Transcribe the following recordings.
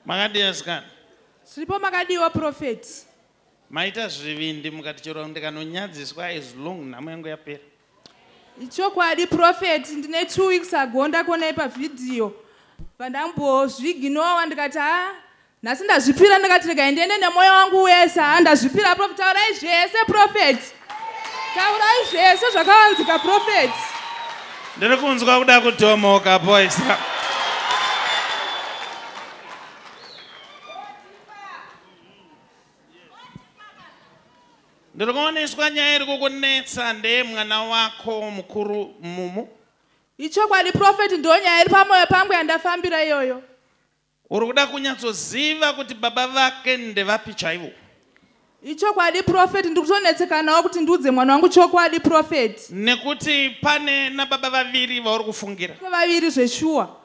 Makadii asikana? Zviripo, makadiwa prophet? Maita zvivindi mukati chero ndikanonyadziswa, as long nhamo yangu yapera. Ichokwadi prophet, ndine 2 weeks ago ndakuonai pavhidhiyo, vandambozviginowa ndikati ha, nhasi ndazvipira, ndikati regai ndiende nemwoyo wangu wese. Ha, ndazvipira prophet, taurai zvese prophet, taurai zvese zvakavanzika prophet. Ndiri kunzwa kuda kutomoka, boys. Ndiri kuoneswa nyaya iri kukunetsa ndeyemwana wako mukuru Mumu. Ichokwadi prophet, ndo nyaya iri pamwoyo pangu yandafambira iyoyo. Uri kuda kunyatsoziva kuti baba vake ndevapi chaivo. Ichokwadi prophet, ndiri kutonetsekanawo kuti ndiudze mwana wangu chokwadi prophet. Nekuti pane nababa vaviri vauri kufungira. Vaviri zveshuwa.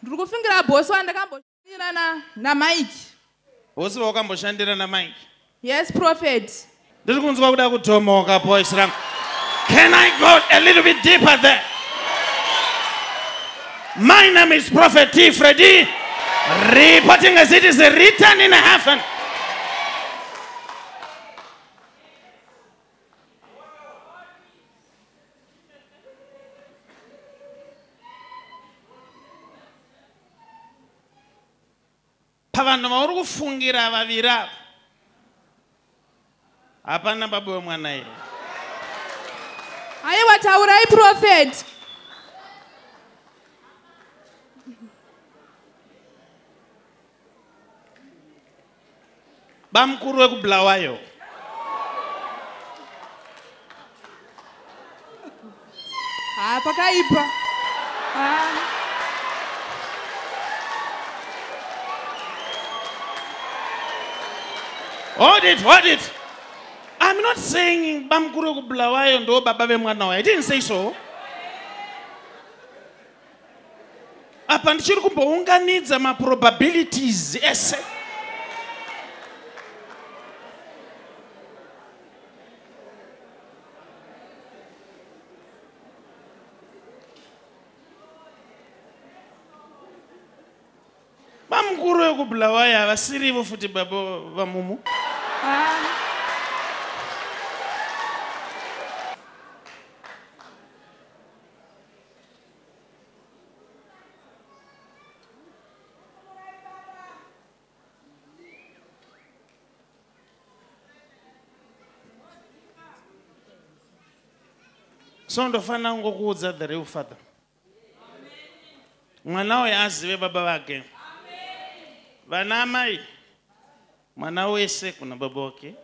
Ndiri kufungira bhosi wandakamboshandira naMike. Bhosi vawakamboshandira naMike? Yes prophet. Ndiri kunzwa kuda kutomoka, boys rangu. Can I go a little bit deeper there? My name is Prophet T. Freddy, reporting as it is written in heaven. Pavanhu vauri kufungira vaviri ava, hapana baba wemwana here? Aiwa, taurai prophet. Bamukuru wekuBulawayo. Ha, pakaipa. Ha. Hold it, hold it. I'm not saying bamukuru wekuBulawayo ndo baba vemwana wayo. I didn't say so. Apa ndichiri kumbounganidza maprobabilities ese. Bamukuru vekuBulawayo havasirivo futi baba vaMumu. Ha. So ndofanira kungokuudza the real father. Mwana uyu azive baba vake. Vana amai, mwana wese kuna baba wake,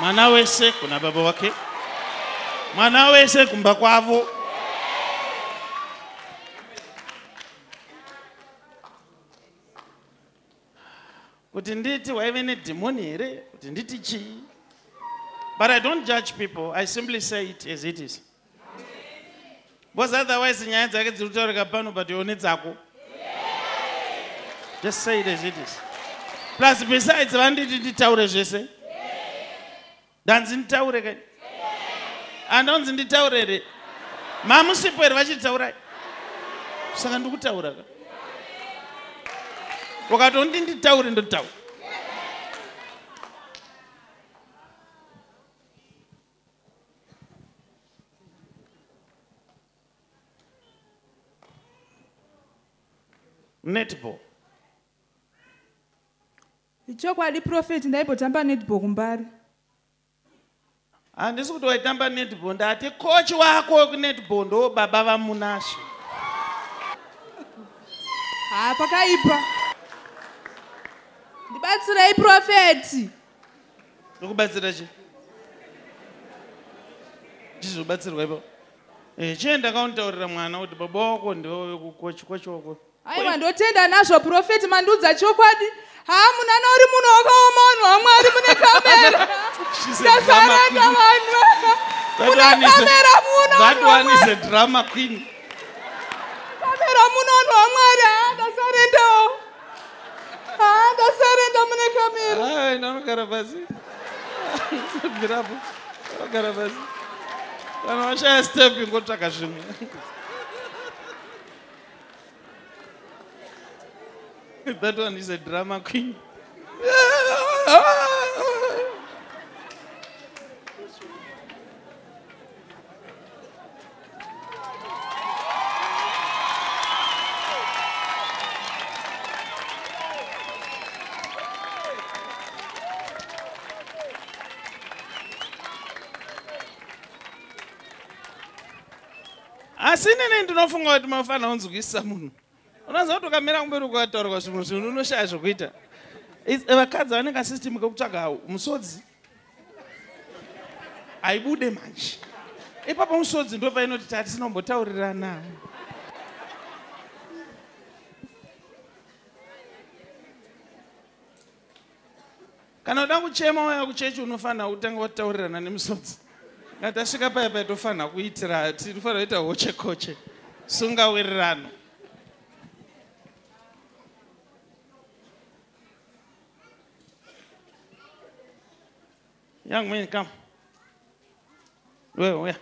mwana wese kuna baba wake, mwana wese kumba kwavo. Kuti nditi waive nedhimoni here, kuti nditi chii? But I don't judge people, I simply say it as it is, because otherwise nyaya dzake dziri kutaurika pano, but ione dzako. Just say it as it is. Plus besides, vanditi nditaure zvese. Ndanzi nditaure kai? Andonzi nditaure here? Mamusipo here vachitaurai? Saka ndikutaura ka. Ukatondi nditaure, ndotaura. Netball. Ichokwadi prophet, ndaimbotamba netball kuMbare. Handisi kuti waitamba netball, ndati coach wako wekunetball ndo baba vaMunashe. Ha, pakaipa. Ndibatsirei prophet. Ndokubatsira chi? Chizobatsirwa ipapo. Chienda kauntaurira mwana kuti baba wako ndivo vekucoach, coach wako. Aiwa, ndotenda nazvo prophet, mandiudza chokwadi. Ha, munana uri munhu wakaoma, vanhu vaMwari, mune kamera. She's a drama Ndasarenda queen. vanhu. That Mune one is a- kamera muno. That Vanhu one is vaMwari. a drama queen. Kamera muno, vanhu vaMwari. Ha, ndasarendawo. Ha, ndasarenda, mune kamera. Ai, ndinogara pasi. Bvirapo. Unogara pasi. Kana washaya step, ingotsvaka zvimwe. That one is a drama queen. Asi inini ndinofunga kuti mafanira kunzwisisa munhu. Unoziva kuti ukamira kumberi ukataurwa zvimwe zvinhu unoshaya zvokuita. Vakadzi vane kasystem kekutsvaga musodzi. Haibude manje. Ipapo musodzi ndo painoti tatisina kumbotaurirana. Kana uda kuchema wauya kuchechi unofanira kutanga wataurirana nemusodzi. Kana tasvika paya paya tofanira kuitira, tinofanira kuita hoche koche. Sunga wirirano. Young man, come. Where, where?